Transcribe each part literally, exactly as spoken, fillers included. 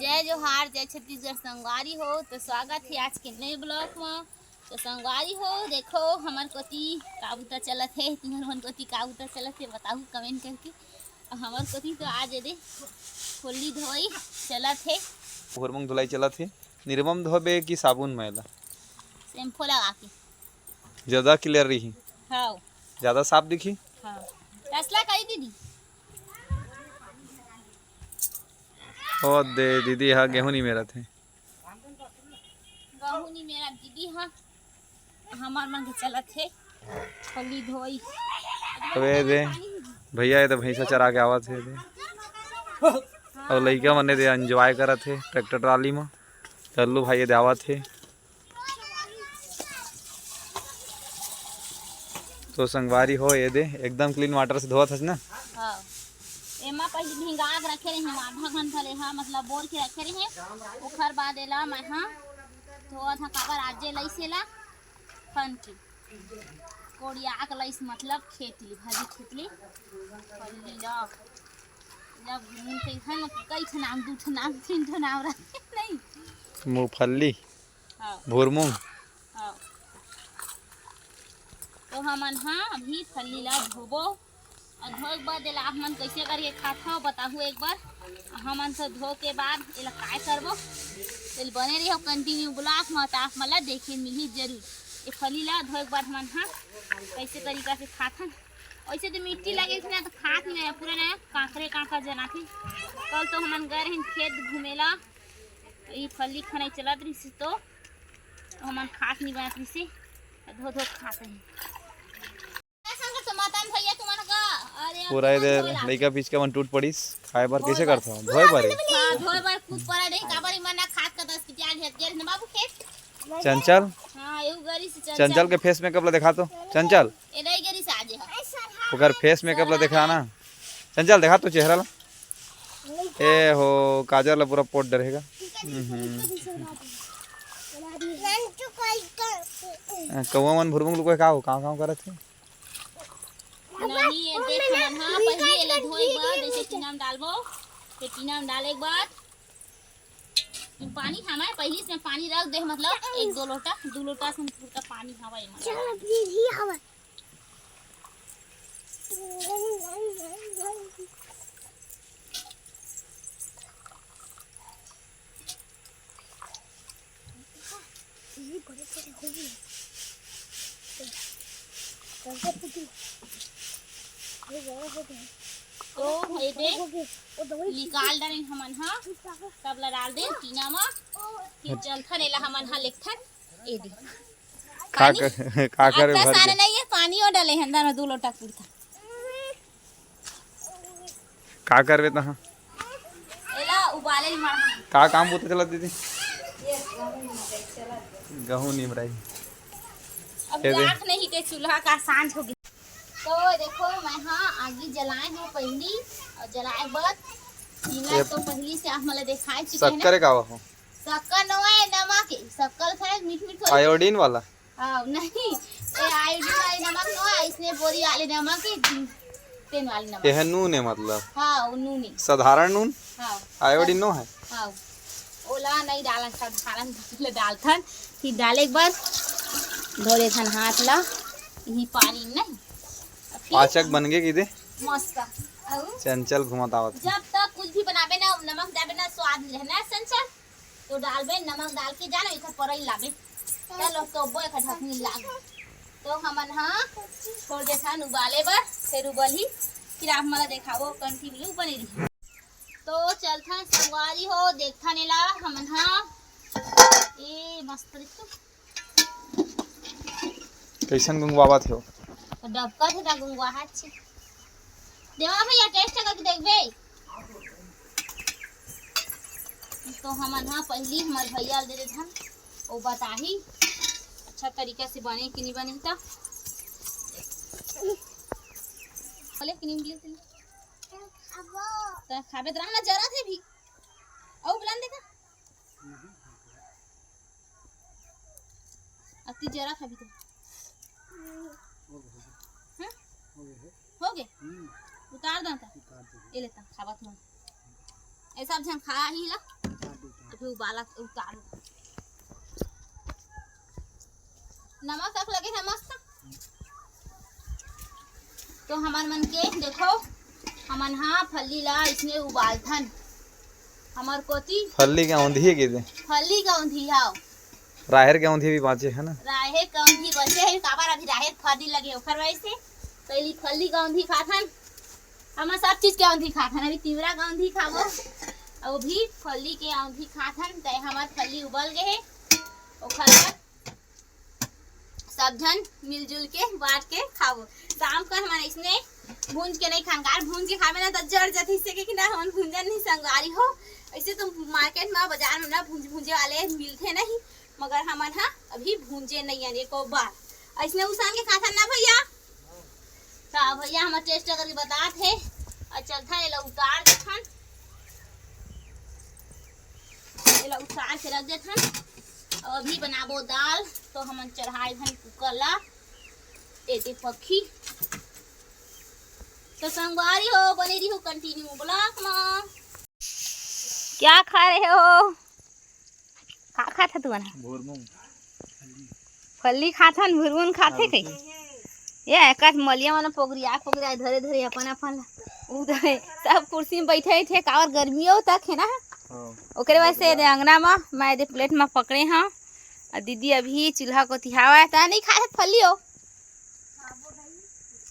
जय जोहार, जय छत्तीसगढ़ संगवारी हो। तो स्वागत हे आज के नए vlog म। तो संगवारी हो, देखो हमर कोती का बूता चलत हे, तुहर मन कोती का बूता चलत हे, बताहू comment करके। अउ हमर कोती तो आज एदे फल्ली धोई चलत हे। भुरमुंग धुलाई चलत हे। निरमम धोबे कि साबुन मैला? shampoo लगा के। ज्यादा clear रही? हाँ। ज्यादा साफ दिखी? हाँ। तसला करी दीदी। ओ दे, दीदी हा गेहूं नहीं मेरत हे। गेहूं नहीं मेरत दीदी हा। हमर मन के चलत हे फल्ली धोई। अबे दे, भैया ये तो भैंसा चरा के आवत हे दे। अउ लइका मन दे enjoy करत हे tractor trolley म। कल्लू भाई ये दे आवत हे। तो संगवारी हो, ये दे एकदम clean water से धोवत हस ना? हाँ। एमा पहले भिंगा के रखे रही हम आधा घंटा ले, हाँ, मतलब बोर के रखे रही। ओखर बाद एला मैं, हाँ, धोवत हाँ, काबर आजे लइस एला खन के कोड़िया के लइस, मतलब खेत ले, भाजी खेत ले फल्ली ला। जब घूम के इधर न कई ठो नाम, दू ठो नाम, तीन ठो नाम रहे नहीं। मूंगफली। हाँ। भुरमुंग। हाँ। तो हमन हा अभी फल्ली ला धोबो, अउ धोए के बाद एला आप मन कइसे करके खाथव बताहू एक बार। हमन तो धो के बाद एला काय करबो, एला बने रहो continue vlog म, त आप मन ला देखे मिलही जरूर। ये फल्ली ला धोए के बाद हमन हा कइसे तरीका से खाथन। वैसे तो मिट्टी लगे थे ना, तो खात नहीं है, पूरा ना कांकरे कांकर जनाथे। कल तो हमन गए रहिन खेत घूमेला, ई फल्ली खनई चलत रहिस, तो हमन खास नहीं बनत रहिस, धो धो खात रही। संग तो मातन भैया तुमन का, अरे पूरा ये दे लइका पिचका मन टूट पड़िस, खाए बर कइसे करथव? धोए बर। हाँ, धोए बर कूद पड़ा नहीं, काबर ई मन ना खात का दस की त्याग हेत गेल ना बाबू खेत। चंचल? हाँ, एहू गरी से चंचल। चंचल के face makeup ला देखा तो। चंचल? ए नहीं गरी से आज है। ओकर face makeup ला देखा ना। चंचल, देखा तो चेहरा ला। ए हो, काजर ला पूरा पोत डरेगा। हम्म। अ, कौवा मन भुरमुंग लुकोय का हो? कांव कांव करत हे? नहीं, ये देख मन, हाँ, पहली एला धोए के बाद जैसे टीना में डालबो, फिर टीना में डाले के बाद पानी हमारे पहली से पानी रख दे, मतलब एक दो लोटा, दो लोटा से पूरा पानी हवा एमा। चलो, अभी भी हवा। ये बड़े बड़े हो गए। ये बड़ा हो गया। तो ये देख, हो गया। वो दवाई निकाल डाले हमन, हाँ, सब ला डाल दे टीना मा, फिर चलथन एला हमन हा लेगथन। ए दे। का पानी? कर, का करबे अतना भर सारा के? नहीं है, पानी और डाले हैं अंदर में दो लोटा कुर्ता। का करबे तहाँ? एला उबाले ल मार। का काम बूता चलत दीदी? ये गहूं निमराई चलत। गहूं निमराई। अब ये दे। राख नहीं के चूल्हा का सांझ हो गया। तो देखो, मैं हाँ आगी जलाए हूँ पहली, और जलाए बाद पीला ये तो पहली से आप मला दिखाए चुके हैं ना। शक्कर का हो? शक्कर नोए, नमक है। शक्कर खाए मीठ मीठ थोड़ी। आयोडीन वाला? हाँ, नहीं, ए आयोडीन वाले नमक नोए, इसने बोरी वाले नमक है, तेल वाले नमक। ये है नून है मतलब? हाँ, वो नून है। साधारण नून? हाँ। आयोडीन नो है? हाँ। ओला नहीं डालन, साधारण ले डालथन, फिर डाले के बाद धो लेथन हाथ ला, यही पानी नहीं। फिर पाचक बन गे कि दे? मस्त। अउ चंचल घुमत आवत हे। जब तक कुछ भी बनाबे ना, नमक डालबे ना, स्वाद नहीं रहना है चंचल। तो डालबे, नमक डाल के जाना, इधर परई लाबे। चलो, तो बो एक ढकनी लाग। तो हमन हा छोड़ देथन उबाले बर, फिर उबलही, फिर आप मला देखाबो, continue बने रही। तो चलथन संगवारी हो, देखथन एला हमन हा। ए मस्त रितु। कैसन गुंगवावत हो? तो डबका थे ना गुंगवाहत छी। देवा भैया, taste करके देखबे। तो हमन हा पहली हमर भैया ल दे देथन, वो बताही अच्छा तरीका से बने कि नहीं बने। तो बोले कि नहीं बोले? तो खाबे तो रहना जरा थे भी। औ बुलान देखा। अति जरा खाबी तो। हाँ? हो गए? उतार दो ता। ये लेता, खावा तुम। ऐसा अब झन खा ही ला। उबाला उतार। नमक तक लगे हे मस्त। तो हमर मन के देखो, हमन हा फल्ली ला इसने उबालथन। हमर कोती फल्ली के औंधी हे गे। फल्ली के औंधी हाव। राहेर के औंधी भी बाँचे हे ना? राहेर के औंधी बचे हे, काबर अभी राहेर फर नइ लगे ओखर वजह से। पहली फल्ली के औंधी खाथन, हमन सब चीज के औंधी खाथन। अभी तिवरा के औंधी खाबो, अउ अभी फल्ली के औंधी खाथन। तय हमर फल्ली उबल गे हे, ओखर बाद सब झन मिलजुल के बांट के खाबो। शाम कर हमन इसने भूंज के नइ खान, काबर भूंज के खाबे ना त जर जथे, इससे कि ना हमन भूंजन नहीं संगवारी हो। ऐसे तो मार्केट में, बाजार में ना भूंज भूंजे वाले मिलथे नहीं, मगर हमन हा अभी भूंजे नइ अन एको बार। ऐसने उसान के खाथन ना भैया? त भैया हमर टेस्ट करके बतात हे। अउ चलथन एला उतार देथन, एला उतार के रख देथन। अउ अभी बनाबो दाल, तो हमन चढ़ाए हन कुकर ला। ए दे पखी। तो संगवारी हो, बने रहिहू continue vlog मा। क्या खा रहे हो? का खात हस तुमन? भुरमुंग। फल्ली खाथन, भुरमुंग खाथे कही। ये एकात मलिया मन पोगरिया पोगरिया धरे धरे अपन अपन उधर सब कुर्सी में बैठे बैठे, काबर गर्मी हो तक हे ना। हाँ। ओकरे वास्ते दे अंगना में मैं दे प्लेट में पकड़े हंव। अउ दीदी अभी चूल्हा कोती हावय, त नहीं खात फल्ली हो।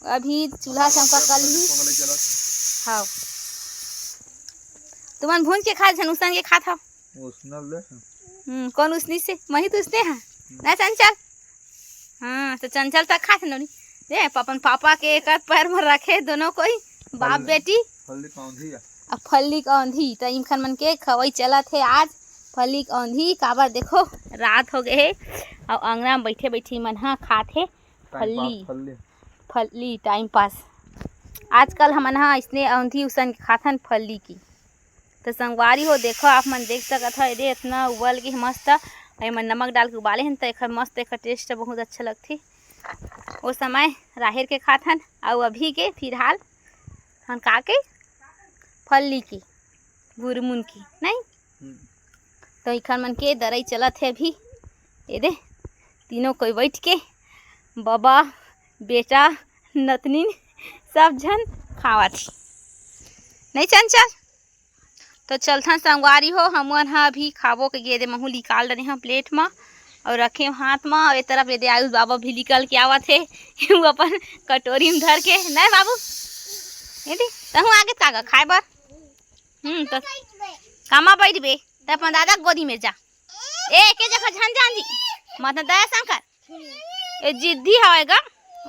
अभी चूल्हा चमका कर ली। हाँ। तुमन भूंज के खात झन, उसन के खात हव। उसनल दे। हम्म, कौन उसनी से? मही तो उसने हा। ना चंचल? हाँ, तो चंचल तक खात नोनी। दे, अपन पापा के एक पैर में रखे दोनों कोई, बाप फल्ली, बेटी। फल्ली कौंधी है। अब फल्ली कौंधी, तो इमखन मन के खवई चलत हे आज। फल्ली कौंधी, काबर देखो, रात हो गए हे, अउ अंगना में बैठे बैठे मन हा खात हे। Time pass फल्ली। फल्ली। फल्ली, time pass। आजकल हमन हा इसने औंधी उसन के खाथन फल्ली की। तो संगवारी हो, देखो, आप मन देख सकत हव, एदे इतना उबल के मस्त, एमा नमक डाल के उबाले हन, तो एकर मस्त, एकर taste बहुत अच्छा लगथे। ओ समय राहेर के खाथन, अउ अभी के फिलहाल हन का के फल्ली की, भुरमुन की, नहीं? हम्म। तो इखन मन के दरई चलत हे अभी। एदे, तीनों कोई बैठ के, बबा, बेटा, नतनीन, सब झन खावत हे। नहीं चंचल? तो चलथन संगवारी हो, हमन ह अभी खाबो के गे दे, महू निकाल डरे हन प्लेट म अउ रखे हन हाथ म। अउ ए तरफ एदे आयुष बाबा भी निकल के आवत हे, वो अपन कटोरी म धर के। नहीं बाबू, एदे, तहूँ आगे का खाए बर? हम्म, तो कामा बैठबे? त अपन दादा के गोदी में जा। ए, एके जगह झन जान जी। मत ना दया शंकर। ए जिद्दी हवय गा,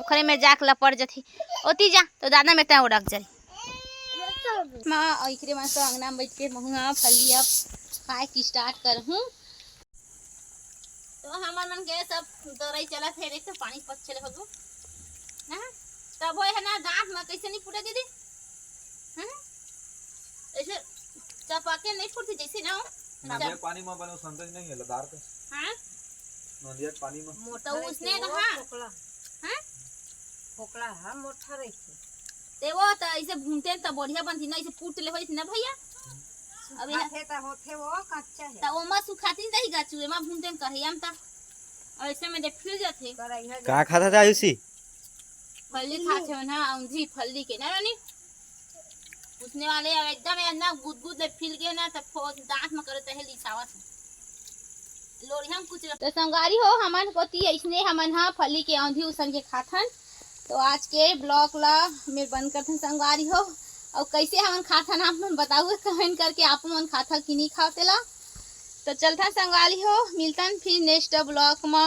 ओखरे में जाके लपड़ जथे। ओती जा, तो दादा में तैं ओढ़क जाई। माँ, अउ इकरे मन तो अंगना में बैठ के महू ह फल्ली अब खाए के start करहूँ। तो हमर मन के सब दरई चलत हे, देख तो पानी पत चले हो गो। हाँ? तब वो है ना, दांत में कैसे नहीं फूटे दीदी? हाँ? ऐसे चपा के नहीं फूटती जैसे ना हो। नदिया के पानी में बने संतोष नहीं है, लदार के। हाँ? नदिया के पानी में। मोटा तो उसने वो कहा। फोकला। हाँ? फोकला है, मोटा रही थी। ते वो तो ऐसे भूनते हैं तो बढ़िया बनती ना, ऐसे कूट ले होई थी ना भैया। अब यह सुखाथे त होथे, वो कच्चा है। त ओमा सुखाती नहीं गाचू, एमा भूनते हैं कढ़ैया में त। और ऐसे में देख फिर जाथे। करैया का खात हस आयुषी? फल्ली खाथे हो ना, औंधी फल्ली के ना रानी। उसने वाले अब एकदम है ना, गुदगुद ले फील के ना, तब फो-, दांत में करे तहे लिसावत है। लोरिया में कुछ तो संगवारी हो, हमन कोती ऐसने हमन हा फल्ली के औंधी उसन के खाथन। तो आज के vlog ला मैं बंद करथन संगवारी हो। अउ कैसे हमन खाथन, आप मन बताओ comment करके, आप मन खाथा कि नहीं खाओ तेला। तो चलथन संगवारी हो, मिलथन फिर next vlog मा।